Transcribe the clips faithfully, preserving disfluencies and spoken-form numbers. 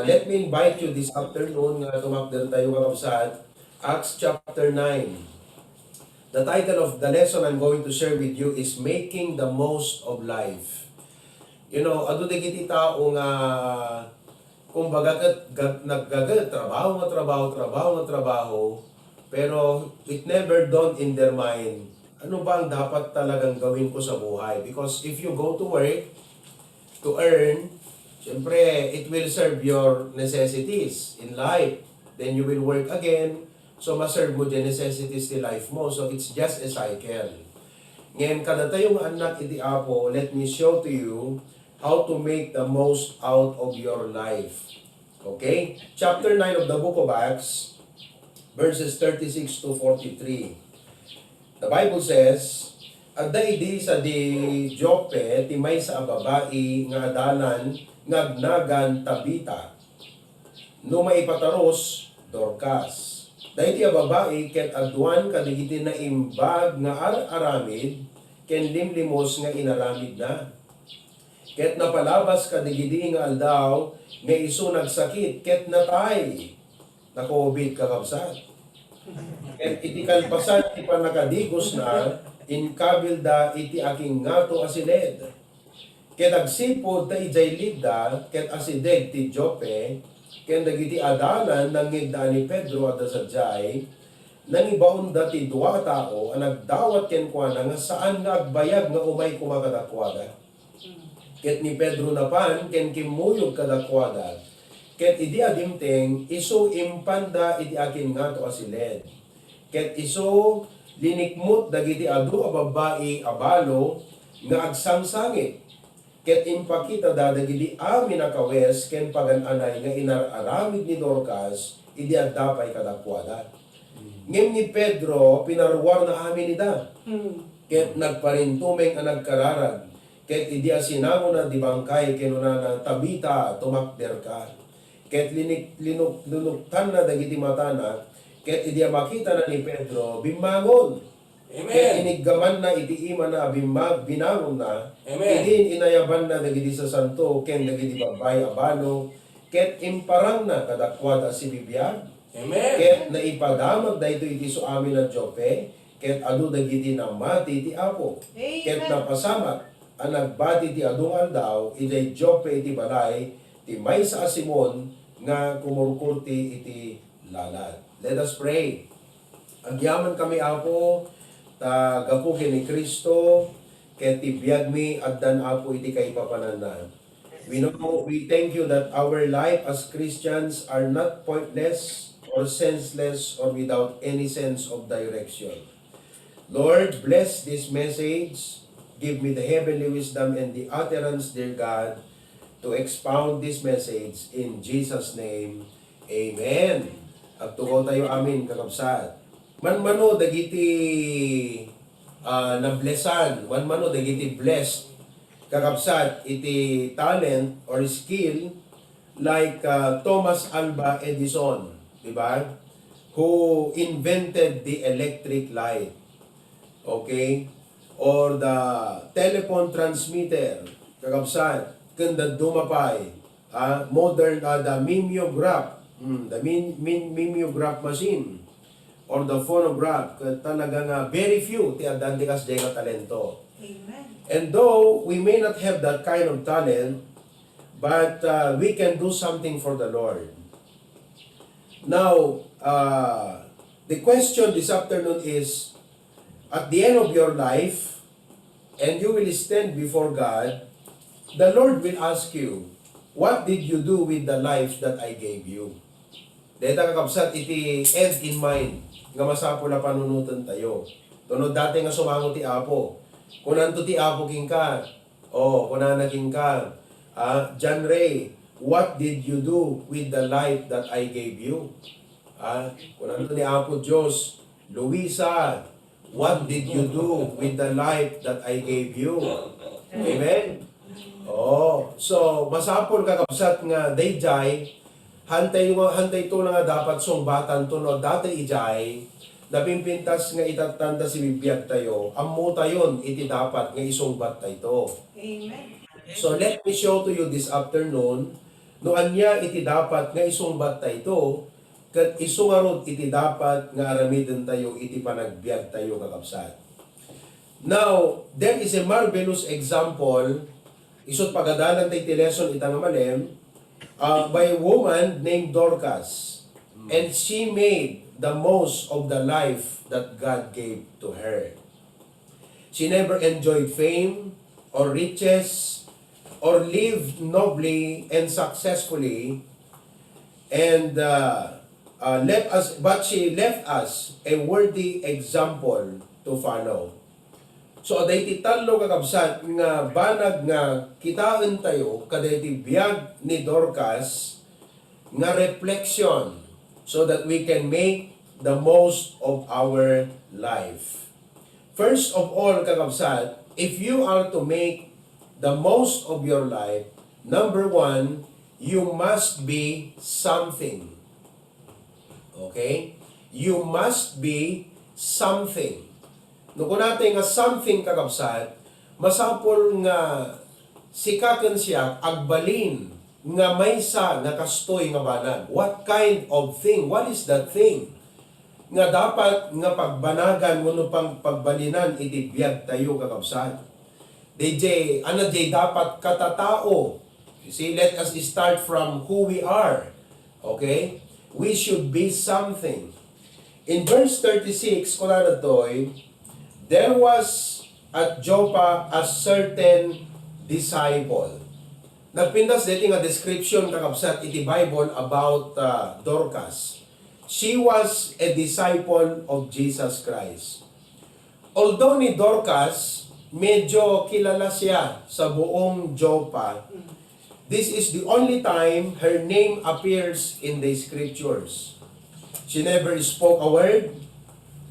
Let me invite you this afternoon nga tumakder tayo, kakabsat. Acts chapter nine. The title of the lesson I'm going to share with you is Making the Most of Life. You know, adu dagiti tao nga, kumbaga, ket gag-, naggaget, trabaho nga trabaho, trabaho nga trabaho, pero it never dawned in their mind, "Ano ba ang dapat talagang gawin ko sa buhay?" Because if you go to work to earn, siyempre, it will serve your necessities in life. Then you will work again. So, ma-serve mo di necessities ti life mo. So, it's just a cycle. Ngem, kadatayo nga annak iti Apo, let me show to you how to make the most out of your life. Okay? Chapter nine of the book of Acts, verses thirty-six to forty-three. The Bible says, "Adda idi sadi Joppe ti maysa a babai nga adalan nga agnagan Tabita, no maipatarus, Dorcas." Daydi a babai ket aduan kadagiti naimbag nga ar-aramid ken limlimos nga inaramidna. Ket napalabas kadagidi nga aldaw nga isu nagsakit ket natay. Na-covid, kakabsat. Ket iti kalpasan ti pannakadigosna, inkabilda iti akingngato a siled. Ket agsipud ta idiay Lidda ket asideg ti Joppe, ken dagiti adalan nangngegda a ni Pedro adda sadiay, nangibaonda ti dua a tao a nagdawat kenkuana nga saan nga agbayag nga umay koma kadakuada. Ket ni Pedro napan ken kimmuyog kadakuada. Ket idi adimteng, isu impanda iti akingngato a siled. Ket isu linikmut dagiti adu a babbai a balo nga agsangsangit. Ket impakitada dagidi amin a kawes ken pagan-anay nga inar-aramid ni Dorcas idi adda pay kadakuada. Ngem ni Pedro, pinaruarna amin ida. Mm. Ket nagparintumeng a nagkararag. Ket idi asinangona di bangkay, kinunana, "Tabita, tumakderka." Ket linik-, linuk-, linuktanna dagiti matana, ket idi a makitana ni Pedro, bimmangon. Amen. Ket iniggamanna iti imana a bimmag-, binangonna. Amen. Idin inayabanna dagiti sasanto ken dagiti babbai a balo, ket imparangna kadakuada a sibibiag. Amen. Ket naipadamag daytoy iti isu amin a Joppe, ket adu dagiti nammati ti Apo. Amen. Ket napasamak a nagbati ti adu nga aldaw idiay Joppe iti balay ti maysa a Simon nga kumurkurti iti lalat. Let us pray. Agyamankami, Apo, ta gapu ken ni Cristo, ket ti biagmi addan, Apo, iti kaipapananna. We know, we thank you that our life as Christians are not pointless or senseless or without any sense of direction. Lord, bless this message. Give me the heavenly wisdom and the utterance, dear God, to expound this message in Jesus' name. Amen. Agtugaw tayo, amin, kakabsat. Manmano dagiti, ah, nablesan, manmano dagiti blessed, kakabsat, iti talent or skill like, ah, Thomas Alva Edison, di ba? Who invented the electric light. Okay? Or the telephone transmitter, kakabsat, ken dadduma pay, ah, modern, ah, the mimeograph, mm, the min-, min-, mimeograph machine, or the phonograph, ket talaga nga very few ti addan ti kasdiay nga talento. Amen. And though we may not have that kind of talent, but, uh, we can do something for the Lord. Now, uh, the question this afternoon is, at the end of your life, and you will stand before God, the Lord will ask you, "What did you do with the life that I gave you?" Dayta, kakabsat, iti end in mind nga masapul a panunoten tayo. Tuno dati nga sumango ti Apo. Kunanto ti Apo kenka, oh, kunana kenka, ah, "John Ray, what did you do with the life that I gave you?" Ah, kunanto ni Apo Dios, "Luisa, what did you do with the life that I gave you?" Amen? Oh, so, masapul, kakabsat, nga dayjay, hantay, hantay to nga dapat sungbatanto, no, dati ijay, napimpintas nga itattanta si bibiag tayo, ammo tayon iti dapat nga isungbat tayo. Amen. So, let me show to you this afternoon No ania iti dapat nga isungbattayo, ket isu ngarud iti dapat nga aramidentayo iti panagbiagtayo, kakabsat. Now, there is a marvelous example, isut' pagadalan tayo ti lesson ita nga malem, uh, by a woman named Dorcas. And she made the most of the life that God gave to her. She never enjoyed fame or riches or lived nobly and successfully, and uh, uh, left us, but she left us a worthy example to follow. So, daytoy tallo, kakabsat, nga banag nga kitaentayo kadaytoy biag ni Dorcas nga reflection, so that we can make the most of our life. First of all, kakabsat, if you are to make the most of your life, number one, you must be something. Okay? You must be something. No kunatay nga something, kakabsat, masapul nga sika ken siak agbalin nga maysa nga kastoy nga banag. What kind of thing? What is that thing? Nga dapat nga pagbanagan wenno pang pagbalinan iti biagtayo, kakabsat. Dayjay, ano, dayjay dapat katatao. You see, let us start from who we are. Okay? We should be something. In verse thirty-six, kunana daytoy, "There was at Joppa a certain disciple." Nagpintas daytoy nga description, kakabsat, iti Bible about, uh, Dorcas. She was a disciple of Jesus Christ. Although ni Dorcas, medyo kilala siya sa buong Joppa, this is the only time her name appears in the scriptures. She never spoke a word,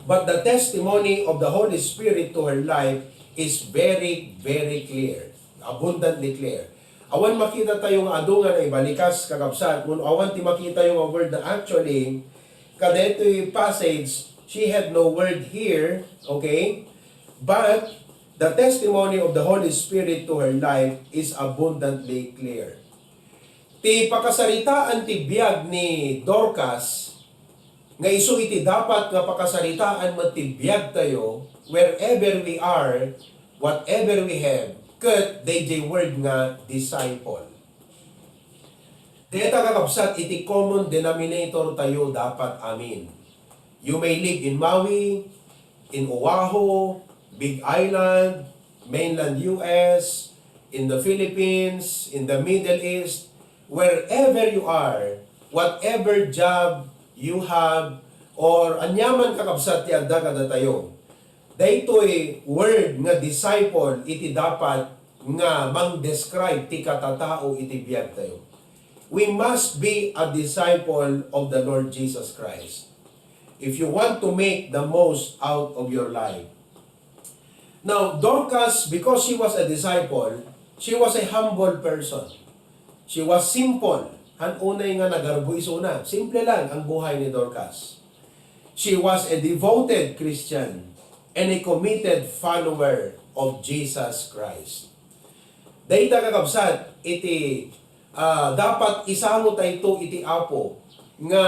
but the testimony of the Holy Spirit to her life is very, very clear, abundantly clear. Awan makitatayo nga adu nga naibalikas, kakabsat, wenno awan ti makitayo nga word na actually, kadaytoy passage, she had no word here, okay? But the testimony of the Holy Spirit to her life is abundantly clear. Ti pakasaritaan ti biag ni Dorcas, nga isu iti dapat nga pakasaritaan met ti biagtayo, wherever we are, whatever we have, ket dayjay word nga disciple. Dayta, kakabsat, iti common denominator tayo dapat amin. You may live in Maui, in Oahu, Big Island, mainland U S, in the Philippines, in the Middle East, wherever you are, whatever job you have, or aniaman, kakabsat, ti adda kadatayo. Daytoy word nga disciple iti dapat nga mang-describe ti katatao iti biagtayo. We must be a disciple of the Lord Jesus Christ if you want to make the most out of your life. Now, Dorcas, because she was a disciple, she was a humble person. She was simple. Han unay nga nagarbo isuna. Simple lang ang buhay ni Dorcas. She was a devoted Christian and a committed follower of Jesus Christ. Dayta, kakabsat, iti, ah, dapat isango tayto iti Apo nga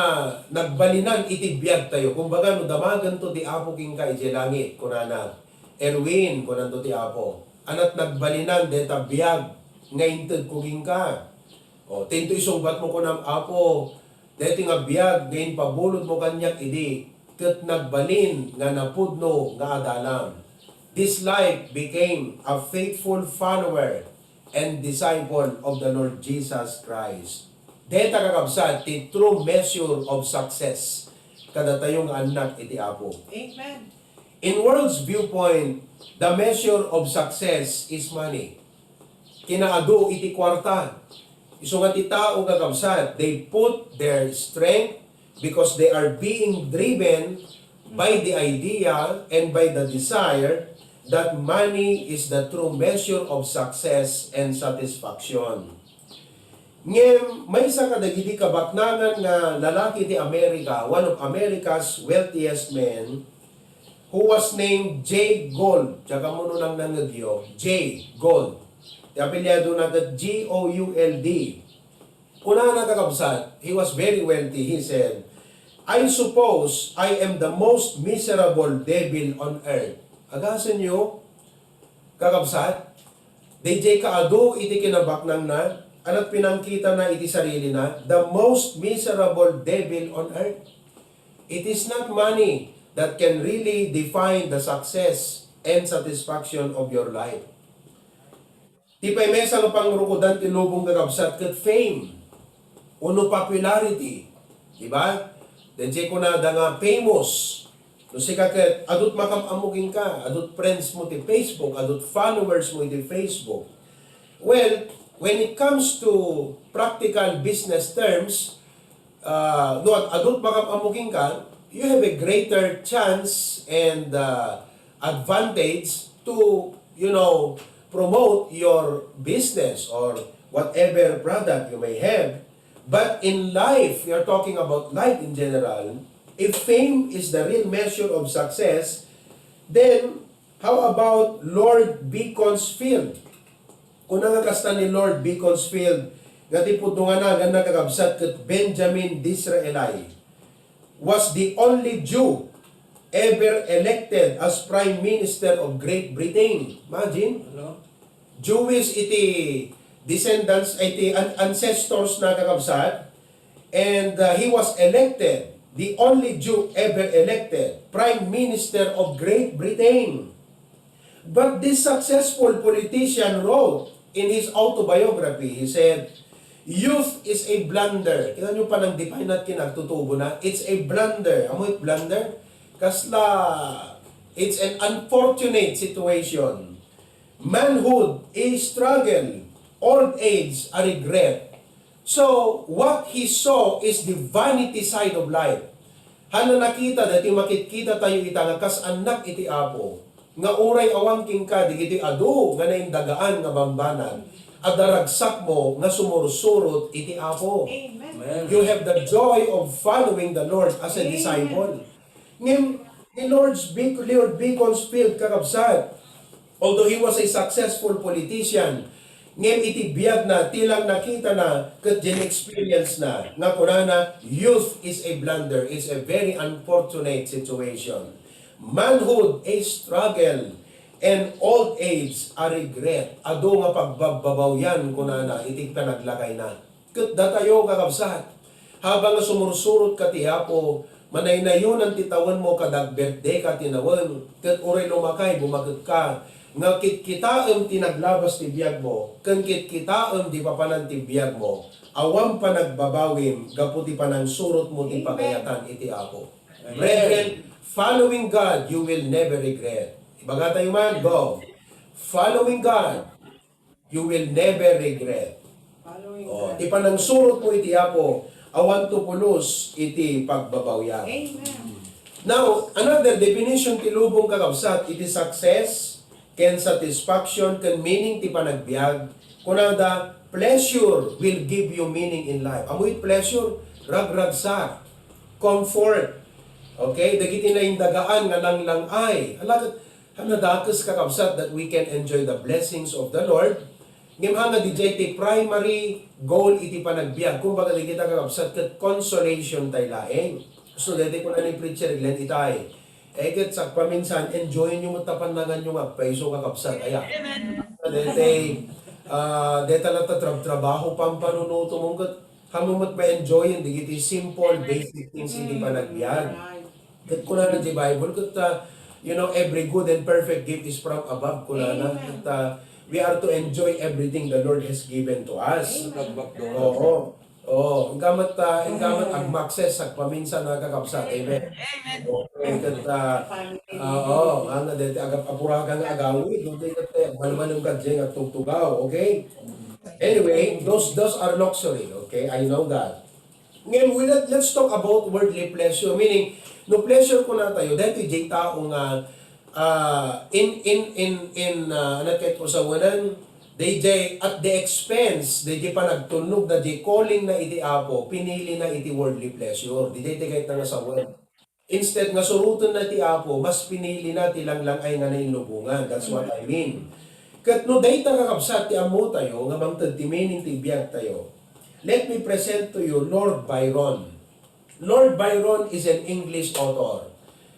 nagbalinan iti biagtayo. Kumbaga, no damagento ti Apo kenka idiay langit, kunana, "Erwin," kunanto ti Apo, "anat nagbalinan dayta biag nga intedko kenka." O, tinto isungbatmo kunam, "Apo, daytoy nga biag nga impabulodmo kaniak idi, ket nagbalin nga napudno nga adalam." This life became a faithful follower and disciple of the Lord Jesus Christ. Dayta, kakabsat, ti true measure of success kadatayo nga annak iti Apo. Amen. In world's viewpoint, the measure of success is money. Kinaadu iti kuarta. Isu nga ti tao, kakabsat, they put their strength because they are being driven by the idea and by the desire that money is the true measure of success and satisfaction. Ngem maysa kadagiti kabaknangan nga lalaki ti America, one of America's wealthiest men, who was named Jay Gould. Diak ammo no nangnangngegyo, Jay Gould. Ti apelyidona ket G O U L D. Kunana, kakabsat, he was very wealthy. He said, "I suppose I am the most miserable devil on earth." Agasenyo, kakabsat, daydiay kaadu iti kinabaknangna, ket pinangkitana iti sarilina, the most miserable devil on earth. It is not money that can really define the success and satisfaction of your life. Ti pay maysa nga pangrukodan ti lubong, kakabsat, ket fame wenno popularity. Di ba? Daydiay kunada nga famous. No sika ket, adut makam-ammo kenka, adut friends mo ti Facebook, adut followers mo iti Facebook. Well, when it comes to practical business terms, uh, no ad-, adut makam-ammo kenka, you have a greater chance and, uh, advantage to, you know, promote your business or whatever product you may have. But in life, we are talking about life in general, if fame is the real measure of success, then how about Lord Beaconsfield? Kuna nga kasta ni Lord Beaconsfield, nga ti pudno nga naganna, kakabsat, ket Benjamin Disraeli was the only Jew ever elected as Prime Minister of Great Britain. Imagine? Hello? Jewish iti descendants, iti an-, ancestors na, kakabsat, and, uh, he was elected, the only Jew ever elected, Prime Minister of Great Britain. But this successful politician wrote in his autobiography, he said, "Youth is a blunder." Kita niyo pa nang define at kinagtutubo na, it's a blunder. Amo it blunder? Kasla, it's an unfortunate situation. Manhood, a struggle. Old age, a regret. So, what he saw is the vanity side of life. Haan a nakita daytoy makitkita tayo ita nga kas annak iti Apo, nga uray awan kenka dagiti adu nga naindagaan nga bambanag, adda ragsakmo nga sumursurot iti Apo. Amen. Amen. You have the joy of following the Lord as a Amen. Disciple. Ngem ni Lord Be-, Lord Beaconsfield, kakabsat, although he was a successful politician, ngem iti biagna, ti lang nakitana, ket diay experience na, nga kunana, "Youth is a blunder, it's a very unfortunate situation. Manhood, a struggle, and old age, a regret." Adu nga pagbabbabawian, kunana, iti panaglakayna. Ket datayo, kakabsat, habang nga sumursurot ka ti Apo, manaynayonan ti tawenmo kada agbirthday ka ti nawen, ket uray lumakay, bumaket ka, nga kitkitaem ti naglabas ti biagmo, ken kitkitaem ti papanan ti biagmo, awan panagbabawim gapu ti panangsurotmo ti Amen. Pagayatan iti Apo. Amen. Brethren, following God, you will never regret. Ibaga tayo man, go. Following God, you will never regret. Following Oh, God. Ti panangsurotmo iti Apo, awan to pulos iti pagbabawian. Amen. Now, another definition ti lubong, kakabsat, iti success, ken satisfaction, ken meaning ti panagbiag. Kunada, "Pleasure will give you meaning in life." Amo it pleasure, ragragsak, comfort. Okay? Dagiti naindagaan nga langlang-ay. Ala, ket, nadakes, kakabsat, that we can enjoy the blessings of the Lord. Ngem haan nga diay ti primary goal iti panagbiag. Kumbaga, dagita, kakabsat, ket consolation tayo laeng. So, daytoy kuna ni Preacher Glenn itay. Eh, ket sakpaminsan, enjoy-enyo met ta pannanganyo nga agpayso, kakabsat. Aya. Amen. Daytoy, ah, dayta latta trab-trabaho, pampanunuto mo, ket Kamo met ma-enjoyen dagiti simple, basic things iti panagbiag. Ket kunana ti Bible, ket, ah, you know, "Every good and perfect gift is from above," kunana. Amen. Ket, ah, we are to enjoy everything the Lord has given to us. Amen. Oo. Oo. Inka met, ah, inka met agmakses, agpaminsan, nga kakabsat. Amen. Amen. Okay, ket, ah, ah, oo, nga, nga, deti, agap-, apuragan nga agawid, okay, ket, eh, malmalem ka diay nga agtugtugaw, okay? Anyway, those, those are luxury, okay? I know that. Ngayon, we let, let's talk about worldly pleasure. Meaning, no pleasure kuna tayo, dahil diay tao nga, ah, in, in, in, in, ah, ano kahit usawanan, daydiay at the expense, daydiay panagtulnog na, diay calling na iti Apo, pinili na iti worldly pleasure. Daydiay ti kahit nga sawan. Instead nga suroten na ti Apo, mas pinili na ti langlang-ay nga nainlubongan. That's what I mean. Ket no dayta, kakabsat, ti ammo tayo nga mangted ti meaning ti biag tayo, Let me present to you Lord Byron. Lord Byron is an English author.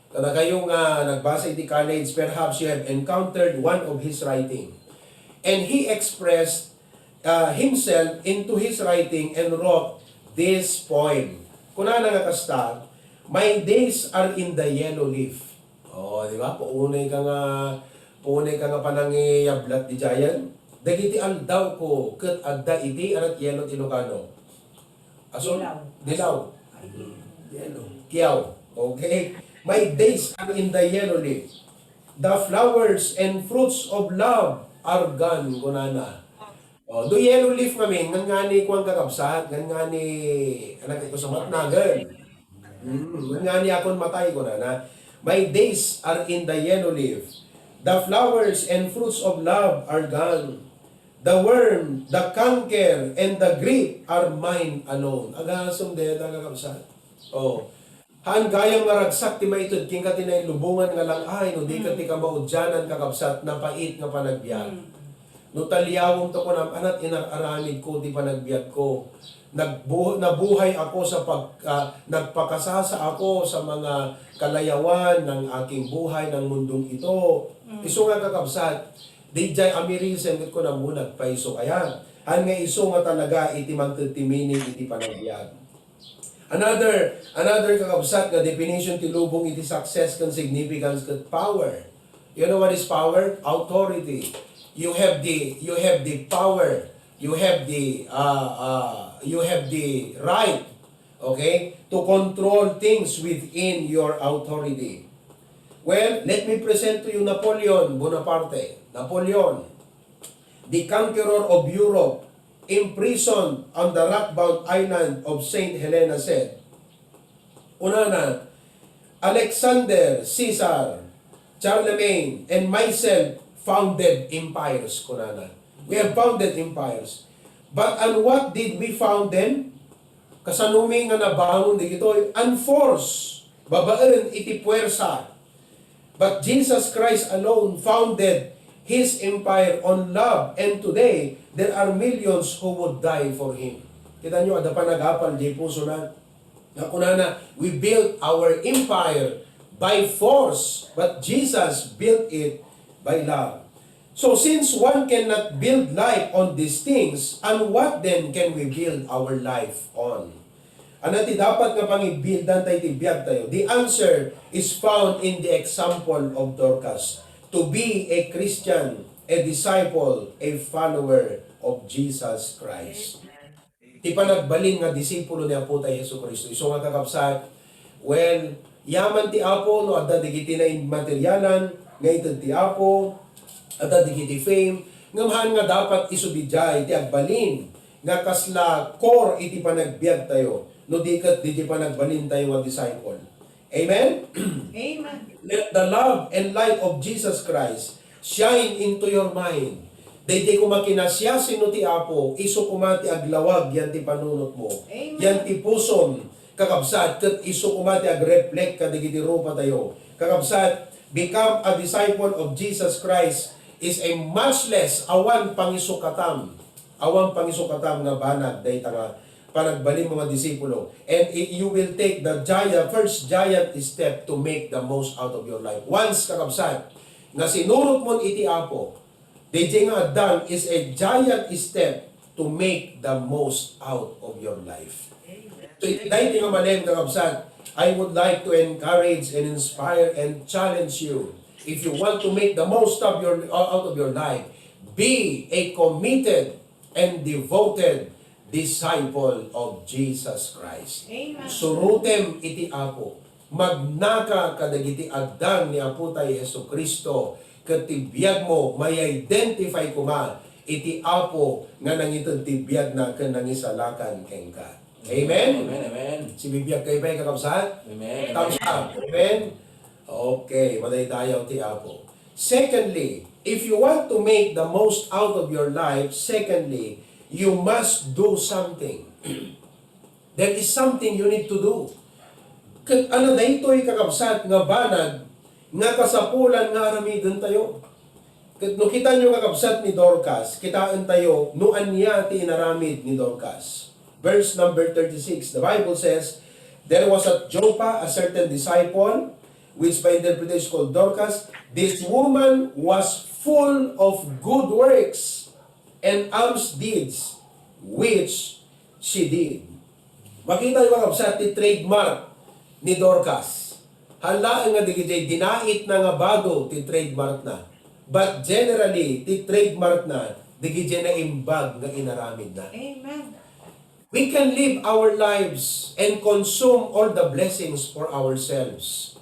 Kadakayo nga nagbasa iti college, perhaps you have encountered one of his writing. And he expressed, uh, himself into his writing and wrote this poem. Kunana nga kasta, "My days are in the yellow leaf." Oh, di ba? Paunay ka nga, paunay ka nga panangiyablat di giant. "Dagiti aldawko ket adda iti," anat yellow ti Ilocano? Asul? Dilaw. Dilaw. Ay, yellow. Kiyaw. Okay. "My days are in the yellow leaf. The flowers and fruits of love are gone," kunana. Oh, do yellow leaf ngamin, ngangani kuan kakabsat, ngangani, anak ito sa matnagan. Mm, ngangani akon matay, kunana. "My days are in the yellow leaf. The flowers and fruits of love are gone. The worm, the canker, and the grief are mine alone." Agasem dayta, kakabsat. Oh. Haan gayam nga ragsak ti maited kenka ti nailubongan nga lang-ay, no di ket ti kamaudianan, kakabsat, napait nga panagbiag. Mm. No taliawem ta kunam, anat inar-aramidko ti panagbiagko. Nagbu-, nabuhay ako sa pag-, ah, nagpakasasa ako sa mga kalayawan ng aking buhay, ng mundong ito. Mm. Isu nga, kakabsat, diay amirisem ket kunam, nagpaiso kaya. Haan nga isu nga talaga iti mangted ti meaning iti panagbiag. Another, another, kakabsat, nga definition ti lubong iti success ken significance ket power. You know what is power? Authority. You have the, you have the power. You have the, uh, uh, you have the right, okay, to control things within your authority. Well, let me present to you Napoleon Bonaparte. Napoleon, the conqueror of Europe, imprisoned on the rock-bound island of Saint Helena, said, kunana, "Alexander, Caesar, Charlemagne, and myself founded empires," kunana. "We have founded empires. But on what did we found them?" Kasano mi nga nabangon dagitoy? "On force," babaen iti puwersa. "But Jesus Christ alone founded His empire on love, and today, there are millions who would die for Him." Kita nyo, adda panagapal di pusona. Nga kunana, "We built our empire by force, but Jesus built it by love." So, since one cannot build life on these things, on what then can we build our life on? Ania ti dapat nga pangibuildan tayo iti biag tayo? The answer is found in the example of Dorcas. To be a Christian, a disciple, a follower of Jesus Christ. Ti panagbalin nga disipulo ni Apo tayo Jesu-Cristo. Isu nga, kakabsat, well, yaman ti Apo no adda dagiti nainmaterialan nga ited ti Apo, adda dagiti fame, ngem haan nga dapat isu diay ti agbalin nga kasla core iti panagbiag tayo, no di ket diay panagbalin tayo nga disciple. Amen? Amen. Let the love and light of Jesus Christ shine into your mind. Daydi koma kinasiasino ti Apo, isu koma ti aglawag yan ti panunotmo. Amen. Yan ti pusom, kakabsat, ket isu koma ti agreflect kadagiti rupa tayo. Kakabsat, become a disciple of Jesus Christ is a much less, awan pangisukatam. Awan pangisukatam nga banag dayta nga panagbalinmo nga disipulo. And i-, you will take the giant, first giant step to make the most out of your life. Once, kakabsat, nga sinurotmon iti Apo, daydi nga addang is a giant step to make the most out of your life. So, iti daydi nga malem, kakabsat, I would like to encourage and inspire and challenge you. If you want to make the most of your, out of your life, be a committed and devoted disciple of Jesus Christ. Amen. Surotem iti Apo. Magnaka kadagiti addang ni Apo tayo Jesu-Cristo, ket ti biagmo, may-identify koma iti Apo nga nangited ti biagna ken nangisalakan kenka. Amen? Amen, amen. Sibibiag kayo pay, kakabsat? Amen. Thumbs up. Amen? Okay, madaydayaw ti Apo. Secondly, if you want to make the most out of your life, secondly, you must do something. There is something you need to do. Ket ano daytoy, kakabsat, nga banag nga kasapulan nga aramiden tayo? Ket no kitanyo, kakabsat, ni Dorcas, kitaen tayo no ania ti inaramid ni Dorcas. Verse number thirty-six, the Bible says, "There was at Joppa a certain disciple, which by interpretation is called Dorcas. This woman was full of good works and alms deeds, which she did." Makita niyo, mga kabsat, ti trademark ni Dorcas. Haan laeng nga dagiti dinaitna nga bado ti trademarkna. But generally, ti trademarkna, dagiti naimbag nga inaramidna. Amen. We can live our lives and consume all the blessings for ourselves,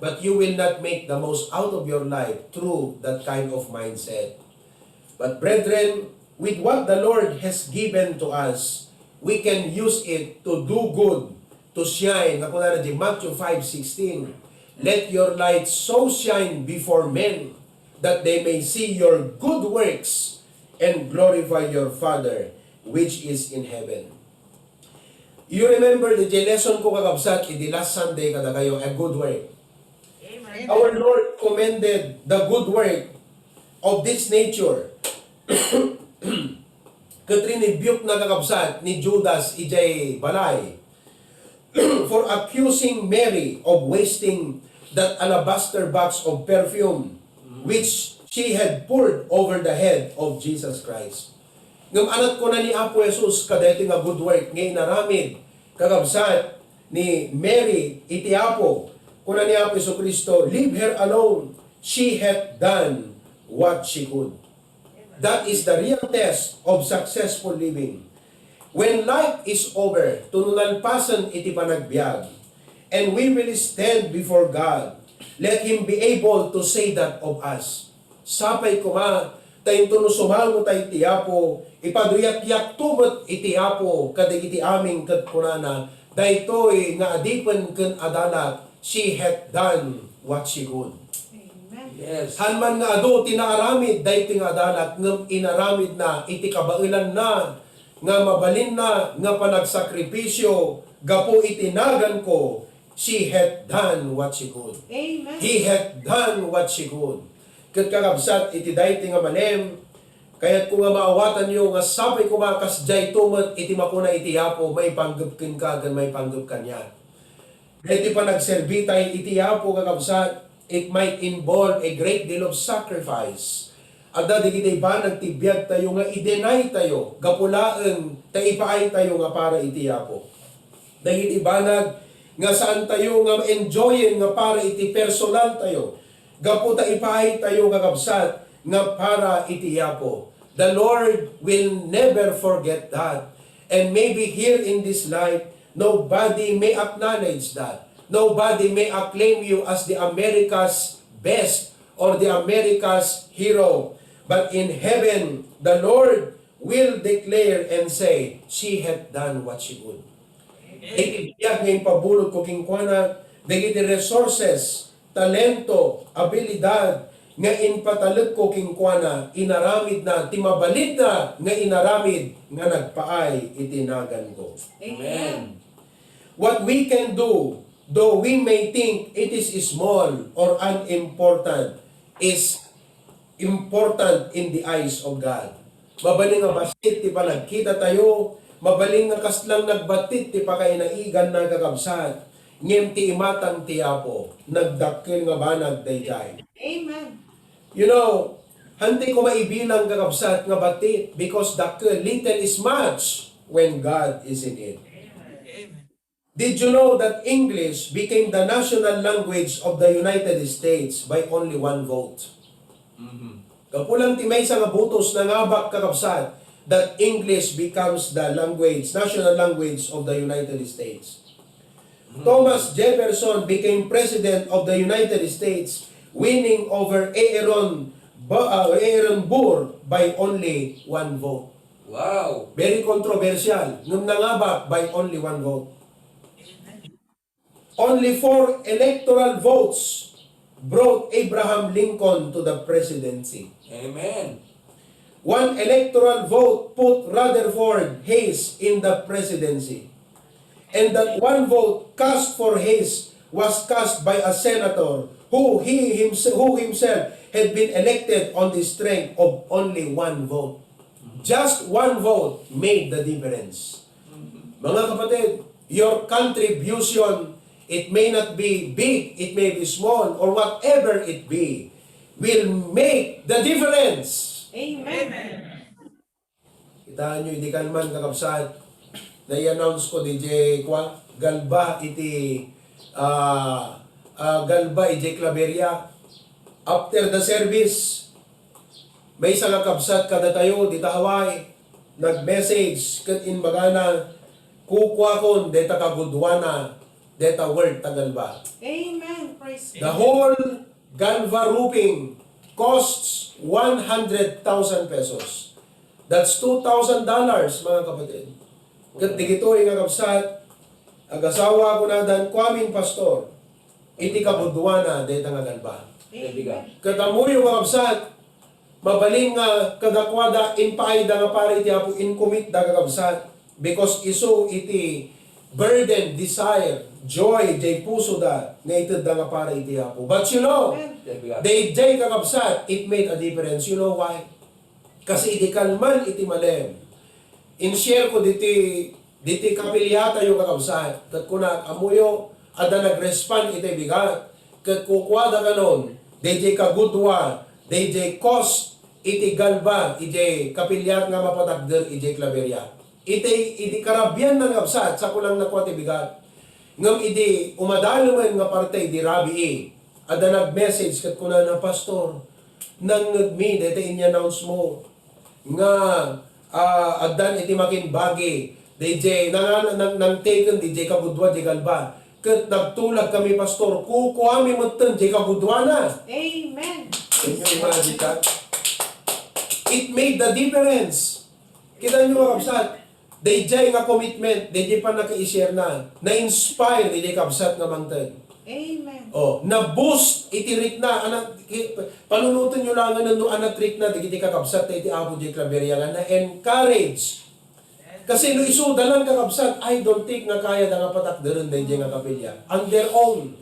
but you will not make the most out of your life through that kind of mindset. But brethren, with what the Lord has given to us, we can use it to do good, to shine. Nga kunana di Matthew five sixteen, "Let your light so shine before men that they may see your good works and glorify your Father which is in heaven." You remember the lesson ko, kakabsat, idi last Sunday kadakayo, a good work. Amen. Our Lord commended the good work of this nature. Ket rinibiukna, kakabsat, ni Judas idiay balay for accusing Mary of wasting that alabaster box of perfume which she had poured over the head of Jesus Christ. Ngem ania ti kuna ni Apo Jesus kadaytoy nga good work nga inaramid, kakabsat, ni Mary iti Apo? Kuna ni Apo Jesu-Cristo, "Leave her alone. She hath done what she could." That is the real test of successful living. When life is over, no nalpasen iti panagbiag, and we will stand before God, let Him be able to say that of us. Sapay koma, ta intono sumango tayo iti Apo, ipaduyakyakto met iti Apo kadagiti amin ket kunana, "Daytoy nga adipen ken adalak, she hath done what she could." Amen. Yes. Haan man nga adu ti naaramid daytoy nga adalak, ngem inaramidna iti kabaelanna nga mabalinna nga panagsakripisio gapu iti naganko, she hath done what she could. Amen. He hath done what she could. Ket kakabsat, iti daytoy nga malem, kayatko nga maawatanyo nga sapay koma kasdiay to met iti makuna iti Apo, maipanggep kenka ken maipanggep kaniak. Daytoy panagserbi tayo iti Apo, kakabsat, it might involve a great deal of sacrifice. Adda dagiti banag ti biag tayo nga i-deny tayo gapu laeng ta ipaay tayo nga para iti Apo. Dagiti banag nga saan tayo nga enjoyen nga para iti personal tayo, gapu ta ipaay tayo, kakabsat, nga para iti Apo. The Lord will never forget that. And maybe here in this life, nobody may acknowledge that. Nobody may acclaim you as the America's best or the America's hero. But in heaven, the Lord will declare and say, "She hath done what she could." Dagiti biag nga impabulod ko kenkuana, dagiti resources, talento, abilidad nga impatalekko kenkuana, inaramidna ti mabalinda nga inaramid nga nagpaay iti naganko. Amen. What we can do, though we may think it is small or unimportant, is important in the eyes of God. Mabalin nga bassit ti panagkita tayo, mabalin nga kaslang nagbattit ti pakainaiganna, kakabsat, ngem ti imatang ti Apo, nagdakkel nga banag daydiay. Amen. You know, hantay ko maibilang, kakabsat, nga battit, because dakkel, little is much when God is in it. Amen. Did you know that English became the national language of the United States by only one vote? Mhm. Gapu lang ti maysa nga botos, nangabak, kakabsat, that English becomes the language, national language of the United States. Mhm. Thomas Jefferson became president of the United States, winning over Aaron Ba-, uh, Aaron Burr by only one vote. Wow! Very controversial, ngem nangabak by only one vote. Only four electoral votes brought Abraham Lincoln to the presidency. Amen. One electoral vote put Rutherford Hayes in the presidency. And that one vote cast for Hayes was cast by a senator who he himse-, who himself had been elected on the strength of only one vote. Just one vote made the difference. Mga kapatid, your contribution, it may not be big, it may be small, or whatever it be, will make the difference. Amen. Kitaan nyo, idi kalman, kakabsat, na-announce ko, D J, kwa, Galba iti, ah, ah, Galba iti Claveria. After the service, maysa nga kabsat kadatayo, dita Hawaii, nag-message ket imbagana, kukuakon deta kaguduana, deta worth ta Galba. Amen. Praise God. The whole Galva Roofing costs one hundred thousand pesos. That's two thousand dollars, mga kapatid. Ket digitoy nga kabsat, agasawa kunadan, kuamin, Pastor, iti kaguduana deta nga Galba. Amen. Ket ammoyo, kakabsat, mabalin nga kadakuada, impaayda nga para iti Apo, in-commit da, kakabsat, because isu iti burden, desire, joy, jay puso da nga itedda nga para iti Apo. But you know, Amen. Dayjay, kakabsat, it made a difference. You know why? Kasi idi kalman iti malem, in-share ko diti, diti kapiliatayo, kakabsat, ket kunak, ammoyo, adda nag-respond iti bigat, ket kukuada kanon, dayjay kagudua, dayjay cost iti Galba, iti kapiliat nga mapatakder iti Claveria. Iti, iti karabian na, kakabsat, sa kulang nakua ti bigat. Ngem idi umadalemen nga parte idi rabii, adda nag-message ket kunana, "Pastor, nangngegmi dayta in-announce mo nga, ah, addan iti makinbagi, D J, nang, nang, nang taken, D J, kagudua, D J Galba. Ket nagtulag kami, Pastor, kukuami metten, D J, kaguduana." Amen. Can you imagine that? It made the difference. Kita nyo, mga kabsat, dayjay nga commitment, dayjay pannakaisirna, na-inspire dayjay kabsat nga mangted. Amen. Oh, na-boost iti rikna, anak, ki-, panunoten nyo langen no anat rikna dagiti kakabsat ta iti Apo di Claveria nga na-encourage. Kasi no isuda lang, kakabsat, I don't think nga kaya da nga patakderen dayjay nga kapilya on their own.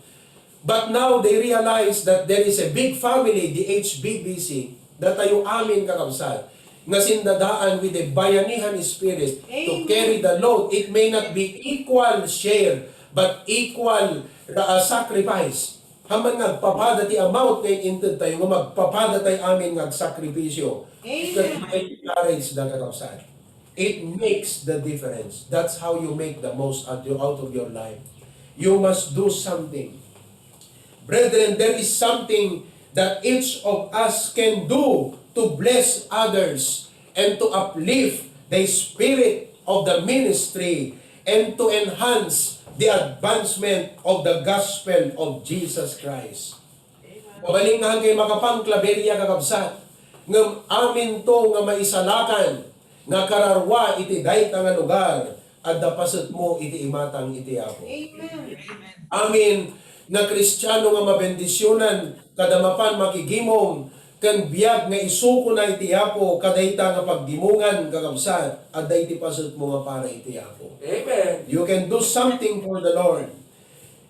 But now they realize that there is a big family, the H B B C, datayo amin, kakabsat, nga sindadaan with a bayanihan spirit to Amen. Carry the load. It may not be equal share, but equal, uh, sacrifice. Amin nga agpapada ti amount nga in-inted tayo, nga magpapada tayo amin nga agsakripisyo. Amen. Ket ma-encourage da, kakabsat. It makes the difference. That's how you make the most out, you, out of your life. You must do something. Brethren, there is something that each of us can do to bless others and to uplift the spirit of the ministry and to enhance the advancement of the gospel of Jesus Christ. Mabalin nga kayo makapangklaberya, kakabsat, ngem aminto nga maisalakan nga kararua iti dayta nga lugar, adda pasetmo iti imatang iti Apo. Amen. Amin nga Kristiano nga mabendisionan kada mapan makigimong ken biag nga isukona iti Apo kadayta nga paggimongan, kakabsat, adda iti pasetmo nga para iti Apo. Amen. You can do something for the Lord.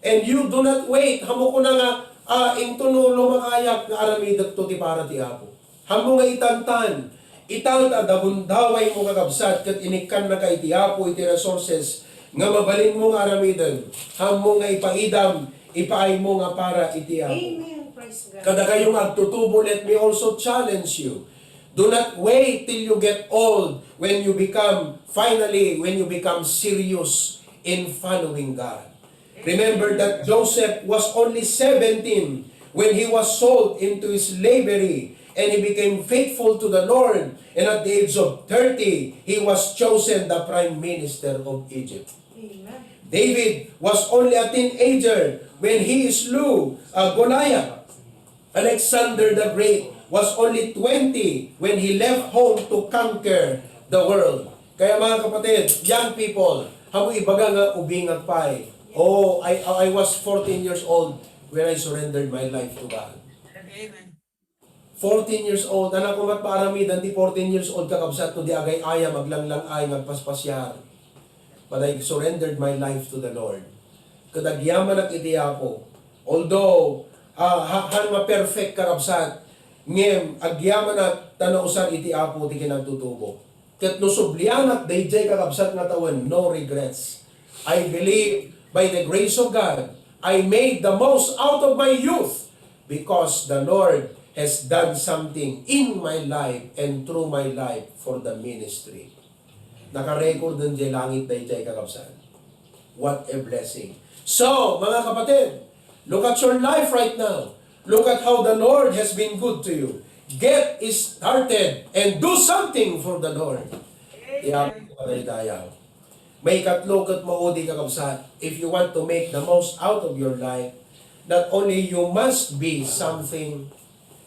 And you do not wait. Haanmo kuna nga, ah, intono lumakayak nga aramidekto ti para ti Apo. Haanmo nga itantan. Ita ta adda gundawaymo, kakabsat, ket inikkannaka iti Apo iti resources nga mabalinmo nga aramiden. Haanmo nga ipaidam, ipaaymo nga para iti Apo. Amen. Praise God. Kadakayo nga agtutubo, let me also challenge you. Do not wait till you get old when you become, finally, when you become serious in following God. Remember that Joseph was only seventeen when he was sold into slavery, and he became faithful to the Lord. And at the age of thirty, he was chosen the prime minister of Egypt. Amen. David was only a teenager when he slew, uh, Goliath. Alexander the Great was only twenty when he left home to conquer the world. Kaya, mga kapatid, young people, haanmo ibaga nga ubingak pay. Oh, I, I was fourteen years old when I surrendered my life to God. Amen. Fourteen years old, anak ko, mat paaramidan ti fourteen years old, kakabsat, no di agay-ayam, aglanglang-ay, nga agpaspasiar. But I surrendered my life to the Lord. Ket agyamanak iti Apo. Although, ah, ha-, haan maperfect, kakabsat, ngem agyamanak ta nausar iti Apo ti kinagtutubo. Ket no sublianak daydiay, kakabsat, nga tawen, no regrets. I believe by the grace of God, I made the most out of my youth because the Lord has done something in my life and through my life for the ministry. Nakarecord diay langit daydiay, kakabsat. What a blessing. So, mga kapatid, look at your life right now. Look at how the Lord has been good to you. Get started and do something for the Lord. Amen. Maikatlo ket maudi, kakabsat, if you want to make the most out of your life, not only you must be something,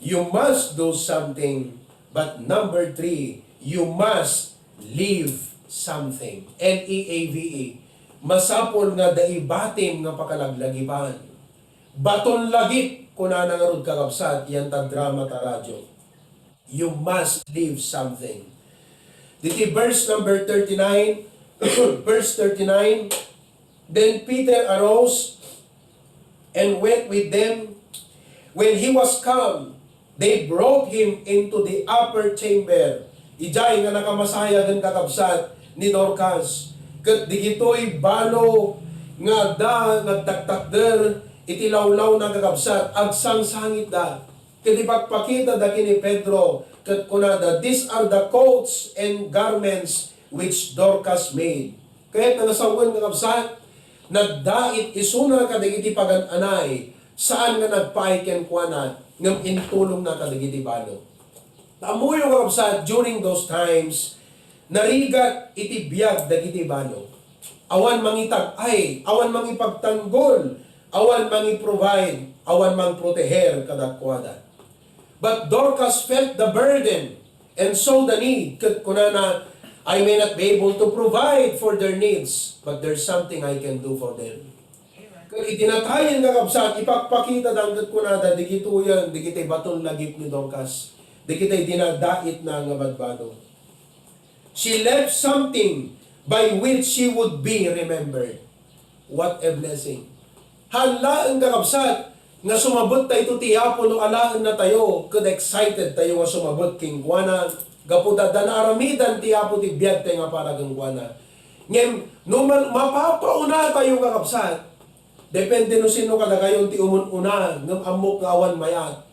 you must do something, but number three, you must leave something. L E A V E. Masapul nga daibatim nga pakalaglagipan. Baton lagip, kunana ngarud, kakabsat, yan ta drama ta radyo. You must leave something. Diti verse number thirty-nine, verse thirty-nine, then Peter arose and went with them. When he was come, they brought him into the upper chamber. Idiay nga nakamasayag, kakabsat, ni Dorcas. Ket digitoy balo nga adda nagtaktakder iti lawlawna, kakabsat, agsangsangitda. Ket ipakpakitada ken ni Pedro, ket kunada, "These are the coats and garments which Dorcas made." Kayatna nga sawen, kakabsat, nagdait isuna kadagiti pagan-anay, saan nga nagpaay kenkuana, ngem intulongna kadagiti balo. Ammoyo, kakabsat, during those times, narigat iti biag dagiti balo. Awan mangitag-ay, awan mangipagtanggol, awan mangi-provide, awan mangproteher kadakuada. But Dorcas felt the burden and saw the need, ket kunana, "I may not be able to provide for their needs, but there's something I can do for them." Ket iti natayen, kakabsat, ipakpakitada ket kunada, digitoyen, digiti baton lagip ni Dorcas, digiti dinadaitna nga badbado. She left something by which she would be remembered. What a blessing. Haan laeng, kakabsat, nga sumabet tayo ti Apo no alaenna tayo, ket excited tayo nga sumabet kenkuana, gapu ta adda naaramidan ti Apo ti biag tayo nga para kenkuana. Ngem, no man, mapapauna tayo, kakabsat, depende no sino kadakayo ti umun-una, ngem ammok nga awan mayat.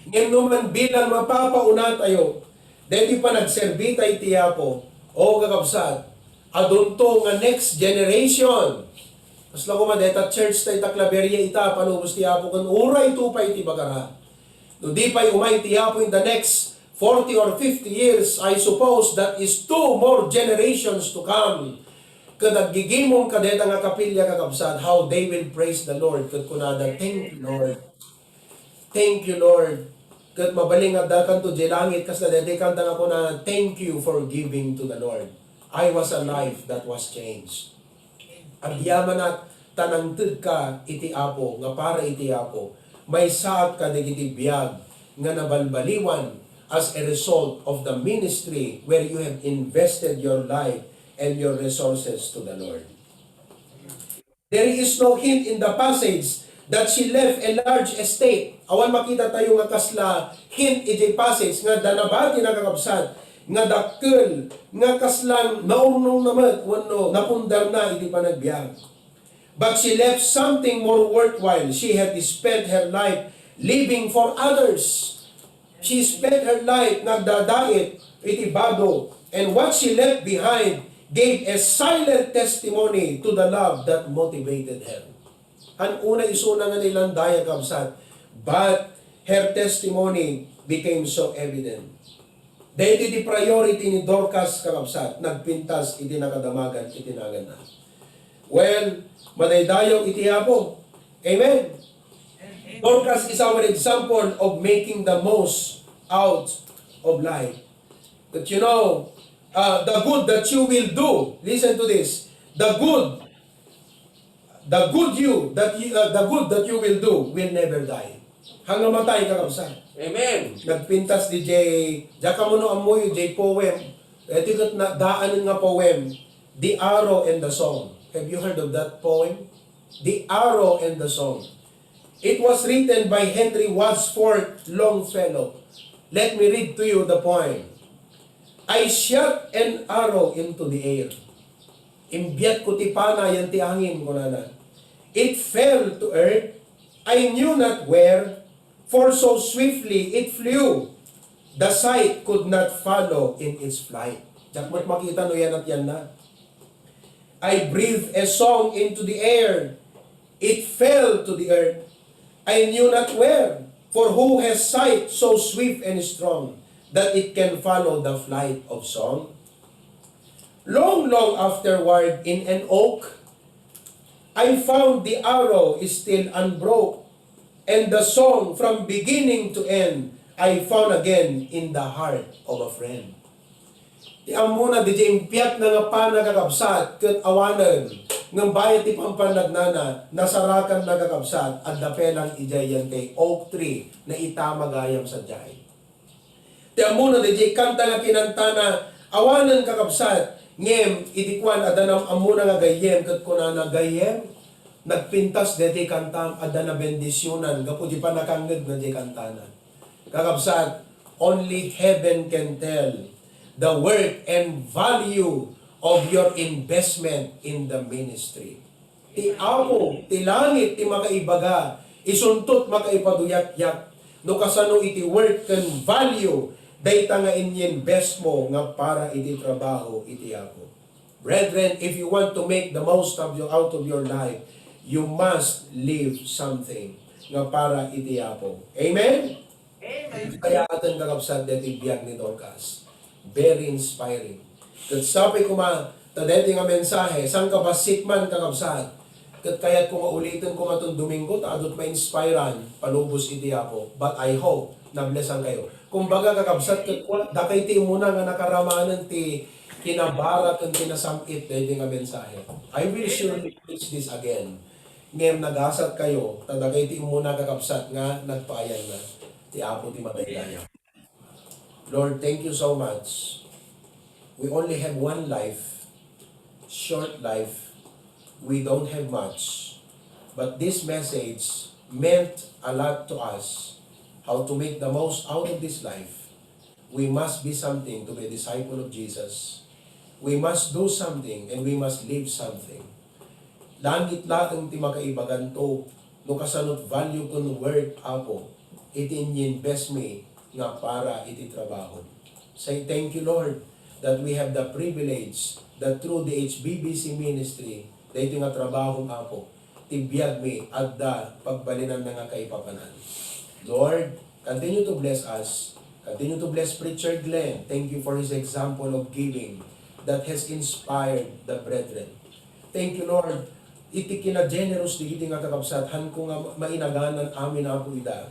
Ngem no man bilang mapapauna tayo, deti panagserbi tayo ti Apo, o kakabsat, adunto nga next generation. Kasla koma deta church tayo ta Claveria ita, palubos ti Apo, ken uray to pay ti bagara. No di pay umay ti Apo in the next forty or fifty years, I suppose that is two more generations to come. Ket aggigimong kadeta nga kapilya, kakabsat, how they will praise the Lord. Ket kunada, "Thank you, Lord. Thank you, Lord." Ket mabalin nga addakanto diay langit, kasla daytoy kanta nga kuna, "Thank you for giving to the Lord. I was a life that was changed." Agyamanak ta nangtedka iti Apo, nga para iti Apo, maysaak kadagiti biag nga nabalbaliwan as a result of the ministry where you have invested your life and your resources to the Lord. There is no hint in the passage that she left a large estate. Awan makita tayo nga kasla hint iti passage nga da nabati, kakabsat, nga dakkel, nga kaslang naurnongna met wenno napundarna iti panagbiag. But she left something more worthwhile. She had spent her life living for others. She spent her life nagdadait iti bado, and what she left behind gave a silent testimony to the love that motivated her. Haan unay isuna nga nailandayag, kabsat, but her testimony became so evident. Daytoy ti priority ni Dorcas, kakabsat, nagpintas iti nakadamagan iti naganna. Well, madaydayaw iti Apo. Amen. Dorcas is our example of making the most out of life. But you know, uh, the good that you will do, listen to this, the good, the good you that you, uh, the good that you will do will never die. Hanggang matay, kakabsat. Amen. Nagpintas di J, diak ammo no ammoyo, J poem. Iti ket na, daanen nga poem, The Arrow and the Song. Have you heard of that poem? The Arrow and the Song. It was written by Henry Wadsworth Longfellow. Let me read to you the poem. I shot an arrow into the air. Imbiatko ti pana yan ti angin, kunana. It fell to earth. I knew not where, for so swiftly it flew. The sight could not follow in its flight. Diak met makita no yan at yan na. I breathed a song into the air. It fell to the earth. I knew not where. For who has sight so swift and strong that it can follow the flight of song? Long, long afterward, in an oak, I found the arrow is still unbroke, and the song from beginning to end I found again in the heart of a friend. Ti ammona, diay impiatna nga pana, kakabsat, ket awanen. Ngem bayat ti pampannagnana, nasarakanna, kakabsat, adda pelang idiay yantay oak tree, naitamag gayam sadiay. Ti ammona, diay kanta nga kinantana, awanen, kakabsat, ngem iti kuan, adda nam-, ammona nga gayyem, ket kunana, gayyem, nagpintas daytoy kantam, adda nabendisionan gapu ti pannakangngegna diay kantana. Kakabsat, only heaven can tell the worth and value of your investment in the ministry. Ti Apo ti langit ti makaibaga, isunto ti makaipaduyakyak no kasano iti worth ken value dayta nga inyinvest mo nga para iti trabaho iti Apo. Brethren, if you want to make the most of your, out of your life, you must leave something nga para iti Apo. Amen? Amen. Kayaaten, kakabsat, daytoy biag ni Dorcas. Very inspiring. Ket sapay koma, ta daytoy nga mensahe, saan ka bassit man, kakabsat. Ket kayatko nga uliten koma ton Domingo, ta adut ma-inspiran, palubos iti Apo. But I hope, nablessan kayo. Kumbaga, kakabsat, ket kua-, dakay ti immuna nga nakaramanen ti kinabara ken kinasam-it daytoy nga mensahe. I will surely preach this again. Ngem nagasat kayo, ta dakay ti immuna, kakabsat, nga nagpaayanna. Ti Apo ti madaydayaw. Lord, thank you so much. We only have one life, short life. We don't have much. But this message meant a lot to us. How to make the most out of this life. We must be something to be a disciple of Jesus. We must do something and we must leave something. Langit laeng ti makaibaganto no kasano ti value ken worth, Apo, iti inyinvest mi nga para iti trabaho. Say thank you, Lord, that we have the privilege that through the H B B C ministry, daytoy nga trabaho, Apo, ti biag mi adda pagbalinanna nga kaipapanan. Lord, continue to bless us. Continue to bless Preacher Glenn. Thank you for his example of giving that has inspired the brethren. Thank you, Lord. Iti kinagenerous dagiti nga kakabsat, hanko nga mainaganan amin, Apo, ida.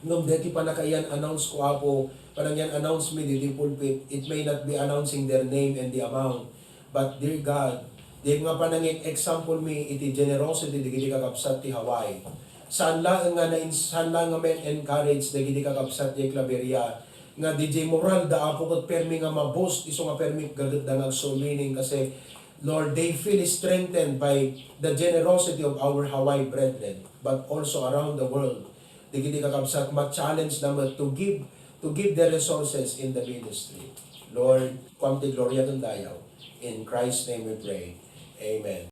Ngem deti panakayan-announce ko, Apo, panangyan-announce mi diti pulpit, it may not be announcing their name and the amount, but, dear God, di nga panangin-example mi iti generosity dagiti kakabsat ti Hawaii. Saan laeng nga na-, saan laeng nga men-encourage dagiti kakabsat ti Claveria nga diay moral da, Apo, ket permi nga ma-boost isu nga permi gagetda nga agsulmining kasi, Lord, they feel strengthened by the generosity of our Hawaii brethren, but also around the world. Dagiti kakabsat, ma-challenge da met to give, to give their resources in the ministry. Lord, kuam ti gloria ken dayaw. In Christ's name we pray. Amen.